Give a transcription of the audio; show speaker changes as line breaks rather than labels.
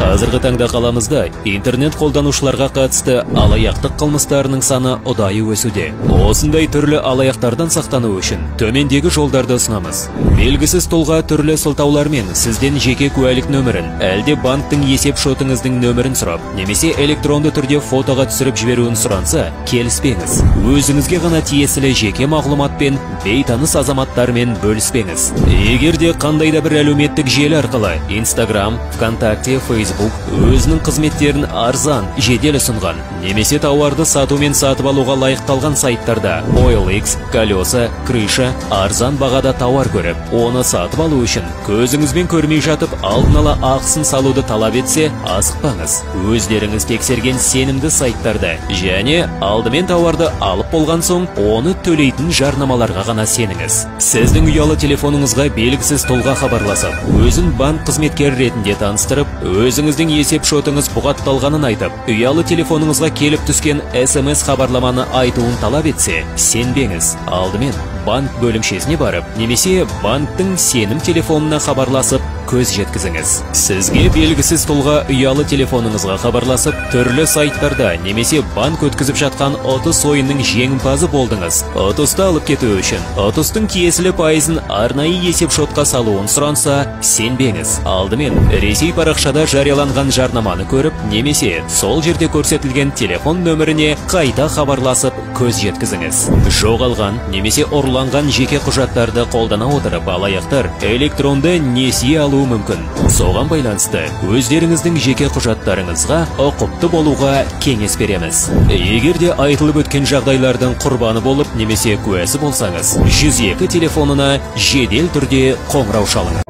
Қазіргі таңда қаламызда интернет қолданушыларға қатысты алаяқтық қылмыстарының саны ұдайы өсуде. Осындай түрлі алаяқтардан сақтану үшін төмендегі жолдарды ұсынамыз. Белгісіз тұлға түрлі сылтаулармен сізден жеке куәлік нөмірін, әлде банктің есеп шотыңыздың нөмірін сұрап, немесе электронды түрде фотоға түсіріп жіберуін сұранса, келіспеңіз. Өзіңізге ғана тиесілі жеке мағлұматпен бейтаныс азаматтармен бөліспеңіз. Егер де қандай да бір әлеуметтік желі арқылы Instagram, ВКонтакте, Facebook өзінің қызметтерін арзан, жедел ұсынған, немесе тауарды сату мен сатып алуға лайықталған сайттарда OLX, Колеса, Крыша арзан бағада тауар көріп, оны сатып алу үшін көзіңізбен көрмей жатып алдын ала ақысын салуды талап етсе, асықпаңыз. Өздеріңіз тексерген сенімді сайттарда және алдымен тауарды алып болған соң оны төлейтін жарнамаларға ғана сеніңіз. Сіздің ұялы телефоныңызға белгісіз тұлға хабарласып, өзін банк қызметкері ретінде таныстырып, өзіңіздің есеп шотыңыз бұғатталғанын айтып, ұялы телефоныңызға келіп түскен СМС хабарламаны айтуын талап етсе, сенбеңіз. Алдымен банк бөлімшесіне барып, немесе банктің сенім телефонына хабарласып, көз жеткізіңіз. Сізге белгісіз тұлға ұялы телефоныңызға хабарласып, түрлі сайттарда немесе банк өткізіп жатқан ұтыс ойынның жеңімпазы болдыңыз. Ұтысты алып кету үшін ұтыстың тиесілі пайызын арнайы есеп шотқа салуын сұранса, сенбеңіз. Алдымен Ресей парақшада жарияланған жарнаманы көріп, немесе сол жерде көрсетілген телефон нөміріне қайта хабарласып, көз жеткізіңіз. Жоғалған немесе ұрланған жеке құжаттарды қолдана отырып, алаяқтар электронды несие алуы мүмкін. Соған байланысты өздеріңіздің жеке құжаттарыңызға ұқыпты болуға кеңес береміз. Егер де айтылып өткен жағдайлардың құрбаны болып немесе куәсі болсаңыз, 102 телефонына жедел түрде қоңырау шалыңыз.